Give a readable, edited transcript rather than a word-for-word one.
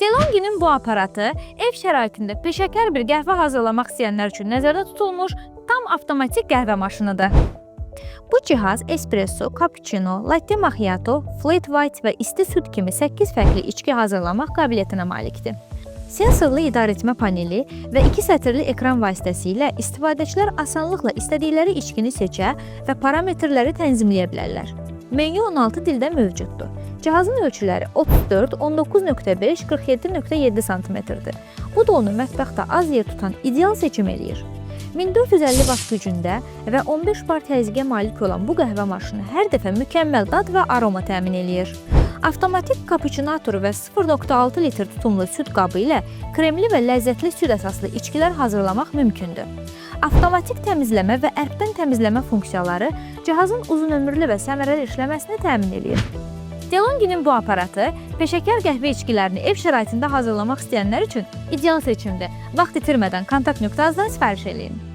DeLonghi'nin bu aparatı ev şəraitində peşəkar bir qəhvə hazırlamaq istəyənlər üçün nəzərdə tutulmuş tam avtomatik qəhvə maşınıdır. Bu cihaz espresso, cappuccino, latte macchiato, flat white və isti süd kimi 8 fərqli içki hazırlamaq qabiliyyətinə malikdir. Sensorlu idarəetmə paneli və iki sətirli ekran vasitəsilə istifadəçilər asanlıqla istədikləri içkini seçə və parametrləri tənzimləyə bilərlər. Menyu 16 dildə mövcuddur. Cihazın ölçüləri 34, 19.5, 47.7 sm-dir. Bu da onu mətbəxdə az yer tutan ideal seçim eləyir. 1450 vatt gücündə və 15 bar təzyiqə malik olan bu qəhvə maşını hər dəfə mükəmməl dad və aroma təmin eləyir. Avtomatik kapuçinatoru və 0.6 litr tutumlu süd qabı ilə kremli və ləzzətli süd əsaslı içkilər hazırlamaq mümkündür. Avtomatik təmizləmə və ərqdən təmizləmə funksiyaları cihazın uzunömürlü və səmərəli işləməsini təmin eləyir. DeLonghi'nin bu aparatı peşəkar qəhvə içkilərini ev şəraitində hazırlamaq istəyənlər üçün ideal seçimdir. Vaxt itirmədən kontakt.az-dan sifariş eləyin.